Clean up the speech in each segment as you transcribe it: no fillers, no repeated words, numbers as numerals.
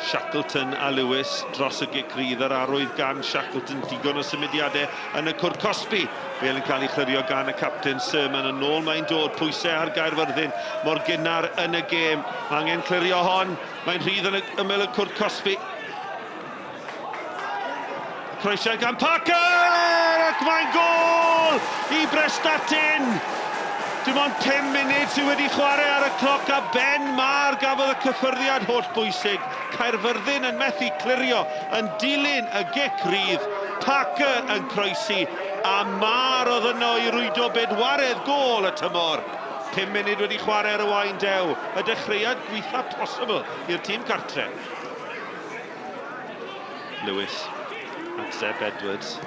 Shackleton a Lewis dros y gic rydd, yr arwydd gan Shackleton, digon o symudiadau yn y cwrt cosbi. Bêl yn cael ei chlirio gan y capten Sermon, yn ôl mae'n dod, pwysau ar Gaerfyrddin mor gynnar yn y gêm. Mae angen clirio hon, mae'n rhydd yn ymyl y cwrt cosbi. Croesiad gan Parker! Ac mae'n gôl i Brestatyn! Dim ond 5 munud sydd wedi chwarae ar y cloc a Ben Maher gafodd y cyffyrddiad holl bwysig. Caerfyrddin yn methu clirio yn dilyn y gic rydd. Parker yn croesi a Maher oedd yno i rwydo bedwaredd gôl y tymor. 5 munud wedi chwarae ar y wain dew, y dechreuad gweitha posibl i'r tîm cartre. Lewis at Zeb Edwards.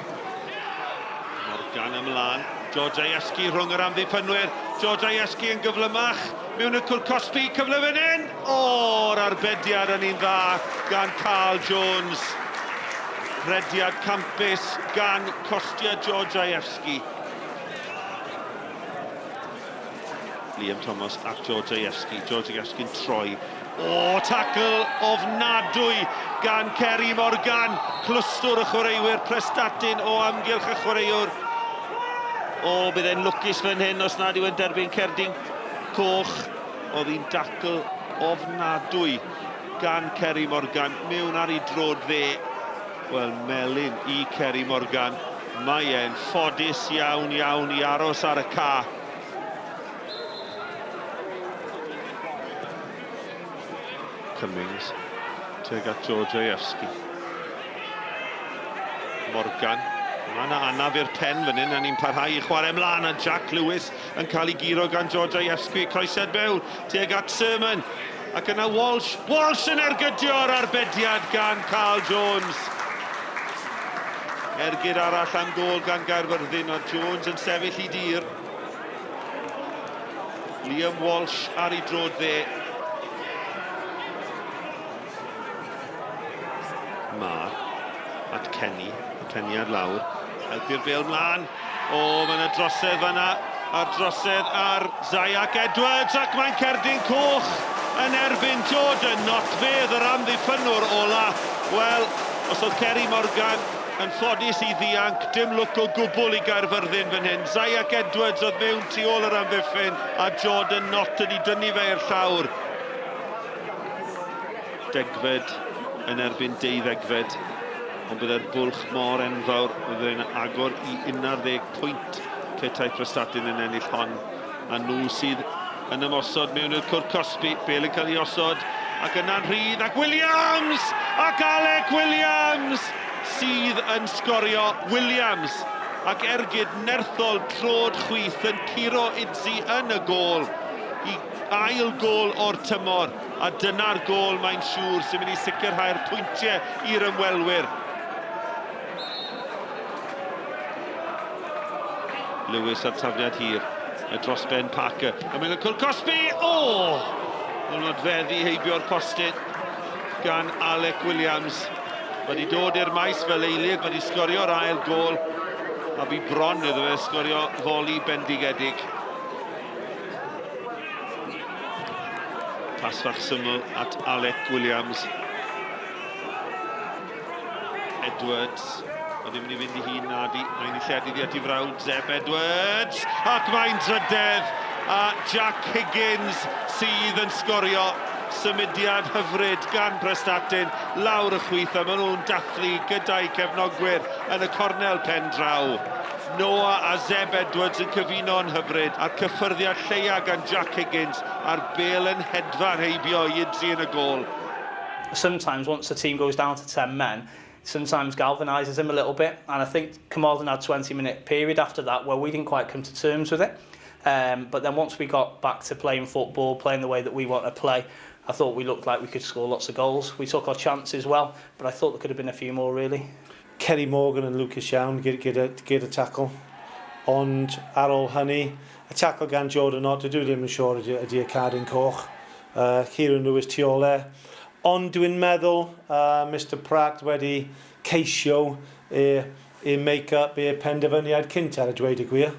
Morgan ymlaen. George Ayeski rhwng yr amddiffynwyr. George Ayeski yn gyflymach mewn y cwrt cosbi. Cyfle fan hyn! O'r arbediad yn un dda gan Carl Jones. Rhediad campus gan Kostya George Ayeski. Liam Thomas at George Ayeski. George Ayeski'n troi. O, tackle ofnadwy gan Kerry Morgan. Clwstwr y chwaraewyr, Prestatyn o amgylch y chwaraewr. O, bydd e'n lwcus fan hyn os nad yw e'n derbyn cerdyn coch. Oedd hi'n dacl ofnadwy gan Kerry Morgan mewn ar ei drod dde. Wel, melyn i Kerry Morgan. Mae e'n ffodus iawn, iawn i aros ar y ca. Cummings tuag at George Ajewski. Morgan. Mae yna anaf i'r pen fan hyn, a ni'n parhau i chwarae ymlaen, a Jack Lewis yn cael ei guro gan George Ajewski. Croesiad mewn tuag at Sermon. Ac yna Walsh. Walsh yn ergydio'r arbediad gan Carl Jones. Ergyd arall am gôl gan Gaerfyrddin, a Jones yn sefyll i dir. Liam Walsh ar ei drod dde. Mar at Kenny. Kenny ar lawr. Helpu'r bêl mlaen. O, mae yna drosedd fanna. A'r drosedd ar Zayak Edwards, ac mae'n cerdyn coch yn erbyn Jordan Notfedd, yr amddiffynnwr ola. Wel, os oedd Kerry Morgan yn ffodus i ddianc, dim lwc o gwbl i Gaerfyrddin fan hyn. Zayak Edwards oedd mewn tu ôl yr amddiffyn, a Jordan Nott wedi dynnu fe i'r llawr. Degfed yn erbyn deuddegfed, ond byddai'r bwlch mor enfawr, byddai'n agor i 11 pwynt petai Prestatyn yn ennill hon. A nhw sydd yn ymosod mewn i'r cwrt cosbi, bêl yn cael ei osod, ac yna'n rhydd, ac Williams! Ac Alec Williams sydd yn sgorio. Williams ac ergyd nerthol trod chwith yn curo Idzi yn y gôl i ail gôl o'r tymor, a dyna'r gôl mae'n siŵr sy'n mynd i sicrhau'r pwyntiau i'r ymwelwyr. Lewis a'r tafliad hir, y dros Ben Parker, a mae'n y cwrt cosbi! O! Mae'n nodfeddu heibio'r postyn gan Alec Williams. Mae wedi dod i'r maes fel eilydd, mae wedi sgorio'r ail gôl, a bu bron iddo fe sgorio foli bendigedig. Pas fach syml at Alec Williams. Edwards. Mae ddim yn mynd i fynd i hun nadi. Mae'n ei lledu iddi at ei frawd Zeb Edwards. Ac mae'n drydedd. A Jack Higgins sydd yn sgorio. Symudiad hyfryd gan Prestatyn lawr y chwith, a maen nhw'n dathlu gyda'i cefnogwyr yn y cornel pen draw. Noah a Zeb Edwards yn cyfuno'n hyfryd, a'r cyffyrddiad lleia gan Jack Higgins, a'r bêl yn hedfan heibio i Idzi yn y gôl. Sometimes once the team goes down to 10 men, sometimes galvanises them a little bit, and I think Carmarthen had 20-minute period after that where we didn't quite come to terms with it. But then once we got back to playing football, playing the way that we want to play, I thought we looked like we could score lots of goals. We took our chances well, but I thought there could have been a few more really. Kerry Morgan yn lwcus iawn gyda, gyda tackle. Ond ar ôl hynny, y tackle gan Jordan Ott, dwi ddim yn siŵr ydy, ydy y cardyn coch. Kieran Lewis tu ôl e. Ond dwi'n meddwl Mr Pratt wedi ceisio i, i make up i'r penderfyniad cynt ar y dweud y gwir.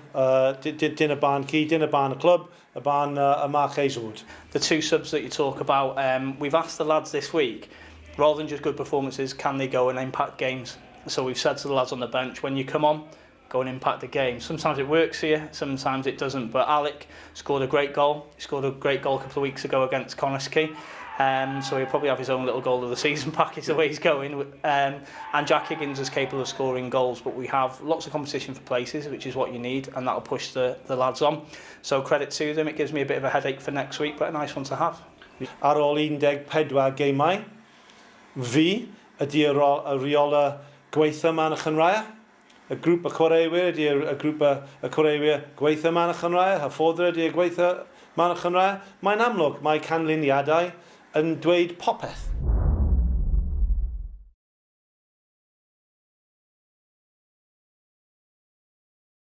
Dyna barn ci, dyna barn y clwb, y barn y Mark Hazelwood. The two subs that you talk about, we've asked the lads this week Rather than just good performances, can they go and impact games? So we've said to the lads on the bench, when you come on, go and impact the game. Sometimes it works here, sometimes it doesn't. But Alec scored a great goal. He scored a great goal a couple of weeks ago against Connah's Quay. So he'll probably have his own little goal of the season package the way he's going. And Jack Higgins is capable of scoring goals, but we have lots of competition for places, which is what you need, and that'll push the lads on. So credit to them. It gives me a bit of a headache for next week, but a nice one to have. Ar ôl 14 geimau, fi ydy y rheolwr gwaetha 'ma yn y cynghrair. Y grŵp y chwaraewyr ydy y grŵp y chwaraewyr gwaetha 'ma yn y cynghrair, hyfforddwr ydy y gwaetha 'ma yn y cynghrair. Mae'n amlwg, mae canlyniadau yn dweud popeth.